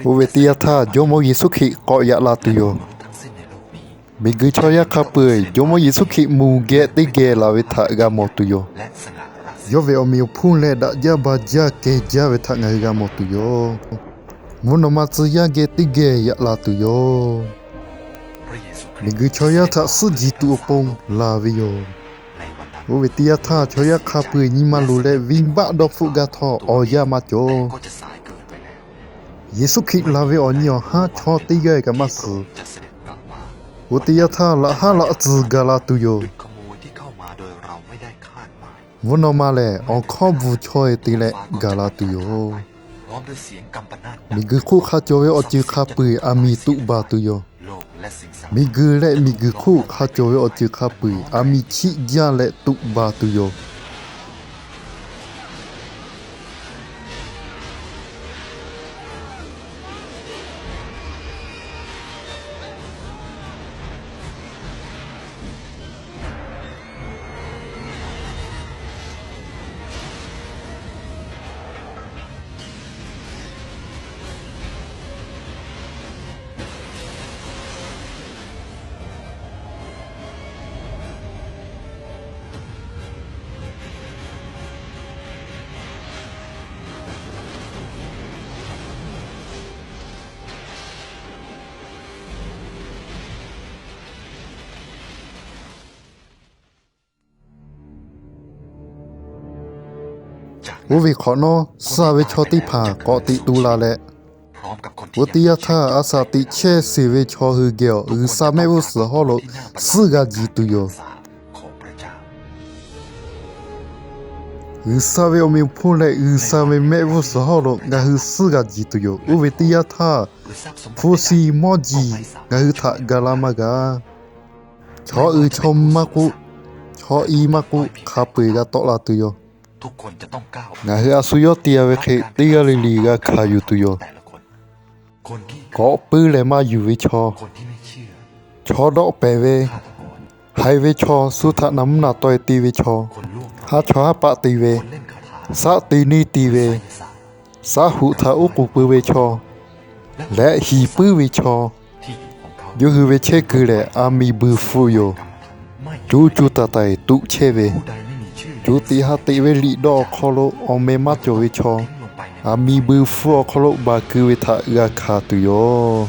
Oˇ ve teˇ yanˇ htaˇ, Jawˇmawˇ Yeˍsuˆ Hkriꞈ k'awꞈ yaꞈ la tuˬ yoˬ. Miˬguiˬ chaw yaˇ hk'a peu-eˬ Jawˇmawˇ Yeˍsuˆ Hkriꞈ mvuh geh teˇ geh laˬ ve htaꞈ g'a mawˬ tuˬ yoˬ. Yawˇ ve awˬ meꞈ awˬ hponˇ leh daꞈ jaˇ ba jaˇ kehˬ jaˇ ve htaꞈ ngaˬ hui g'a mawˬ tuˬ yoˬ. Mvuhˇ naw ma tcuh yaˇ geh teˇ geh yaꞈ la tuˬ yoˬ. Miˬguiˬ chaw yaˇ htaꞈ suhˉ jiˬ tuˬ awˬ pon laˬ ve yoˬ. Oˇ ve teˇ yanˇ htaˇ, chaw yaˇ hk'a peu-eˬ nyi ma luˬ leh venˇbaˆ dawˇ hpfuhˆ gaˇ htawˇ awˬ yanˇ maˇ cawˬ. Yeˍsuˆ Hkriꞈ laˬ ve awˬ nyi awˬ haˉ chaw teˇ g'aˇ kaꞈ maˇ suhˍ. Oˇ teˇ yanˇ htaˇ, laꞈ haˉ laꞈ tcuhˬ gaˬ la tuˬ yoˬ. Mvuhˇ naw ma lehˬ, awˬ hkawˇ bvuhˬ chaw-e te leh gaˬ la tuˬ yoˬ. Miˬguiˬ hk'oˆ hk'a cawˬ ve awˬ ceuˬ hk'a peu-eˬ aˬ miˍ tuꞈ baˬ tuˬ yoˬ. Miˬguiˬ leh miˬguiˬ hk'oˆ hk'a cawˬ ve awˬ ceuˬ hk'a peu-eˬ aˬ miˍ chiˆ jaˇ leh tuꞈ baˬ tuˬ yoˬ. Oˇ ve hk'awꞈ nawˉ, suh ve chaw teˇ hpaˍ k'awꞈ teꞈ tu la leh, oˇ teˇ yanˇ htaˇ a shaˍ teꞈ chehˇ sheˍ ve chaw hui geh awˬ G'uiˬsha mehˆ g'uˇ suhˍ hawˉ lo suhˉ g'a jiˬ tuˬ yoˬ. G'uiˬsha ve awˬ meꞈ awˬ hponˇ leh G'uiˬsha ve mehˆ g'uˇ suhˍ hawˉ lo ngaˬ hui suhˉ g'a jiˬ tuˬ yoˬ. Oˇ ve teˇ yanˇ htaˇ, hpu shi mawˇ jiˬ ngaˬ hui htaꞈ ga laˇ maˇ g'a. Chaw uiˍ chaw mvuh maˇ k'oˆ, chaw i maˇ k'oˆ, hk'a peu-eˬ g'a tawˆ la tuˬ yoˬ. Ngaˬ hui a shu yawˇ te-a ve hk'e teˇ g'aˇ le le g'a hkanˍ yuˬ tuˬ yoˬ. Kawꞈ puiˉ leh maˇ yuˬ ve chaw, chaw dawˆ pehˍ ve, haiˬ ve chaw, shu htaꞈ naˬ mvuhˇ naˬ taweh te ve chaw, haˉ chawˇ haˉ paˆ te ve, saˆ te neˇ te ve, saˉ hoꞈ htaꞈ oˉ k'oˍ pui ve chaw, leh hiˍ puiˉ ve chaw, yawˇ hui ve chehˇ kuiˬ lehˬ, aˬ miˍ bui hpfuh yoˬ. Cuˇ cuˇ taiˍ taiˍ tuꞈ chehˇ ve, co tiꞈ ha teꞈ ve liꞈ dawˇ awˬ hk'aw lo awˬ meh maˇ cawˬ ve chaw, aˬ miˍ bui hpfuh awˬ hk'aw lo baˬ keu ve htaꞈ g'a hkanˍ tuˬ yoˬ.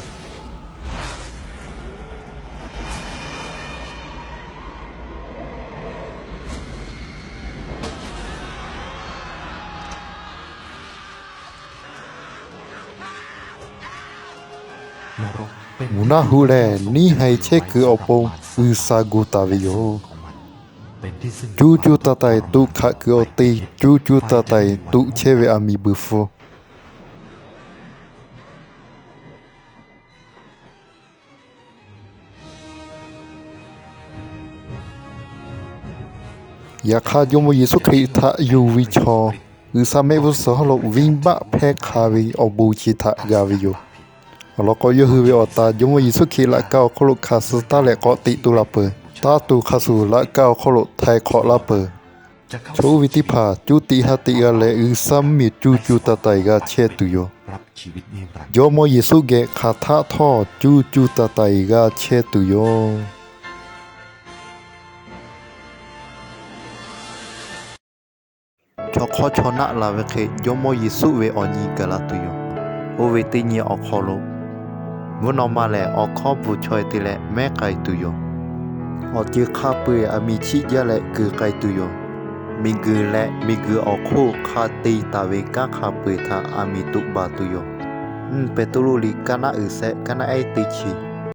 Mvuhˇ naˆ hoꞈ lehˬ, neˇ haiˬ chehˇ kuiˬ awˬ pon G'uiˬsha gu taˍ ve yoˬ. Cuˇ cuˇ taiˍ taiˍ tuꞈ hkanˍ kuiˬ awˬ te, cuˇ cuˇ taiˍ taiˍ tuꞈ chehˇ ve aˬ miˍ bui hpfuh. Yaꞈ hk'aˇ, Jawˇmawˇ Yeˍsuˆ Hkriꞈ htaꞈ yonˍ ve chaw, G'uiˬsha mehˆ g'uˇ suhˍ hawˉ lo venˇbaˆ hpehˇ hk'a ve awˬ bon chi htaꞈ g'a ve yoˬ. Awˬ lawn k'o, yawˇ hui ve awˬ ta Jawˇmawˇ Yeˍsuˆ Hkriꞈ laꞈ ka awˬ hk'oˆ lo hkanˍ suh taˉ leh k'awꞈ teꞈ tu la peuˬ. Taˇ tuˬ hk'a shuˍ laꞈ ka awˬ hk'oˆ lo htaiˍ hk'awꞈ laˇ peuˬ. Chaw oˇ ve teˇ hpaˍ cuˇ tiꞈ ha tiꞈ g'a leh, G'uiˬsha mvuhˇmiˬ cuˇ cuˇ taiˍ taiˍ g'a chehˇ tuˬ yoˬ. Jawˇmawˇ Yeˍsuˆ geh hk'aˬ htaˆ htawˇ cuˇ cuˇ taiˍ taiˍ g'a chehˇ tuˬ yoˬ. Chaw hk'awˇ chaw naˆ la ve hk'e, Jawˇmawˇ Yeˍsuˆ ve awˬ nyi gaˬ la tuˬ yoˬ. Oˇ ve teˇ nyi awˬ hk'aw lo, mvuhˇ naw ma lehˬ awˬ hkawˇ bvuhˬ chaweh te leh mehˉ k'ai tuˬ yoˬ. Awˬ ceuˬ hk'a peu-eˬ aˬ miˍ chiˆ jaˇ leh kuˬ k'ai tuˬ yoˬ. Miˬguiˬ leh miˬguiˬ awˬ hk'oˆ hk'a te taˍ ve kanˉ hk'a peu-eˬ htaꞈ aˬ miˍ tuꞈ baˬ tuˬ yoˬ. Mvuhˇ Peˍtruˆ liꞈ kaˇ naˆ uiˍ shehˆ kaˇ naˆ ehˉ teˇ chi.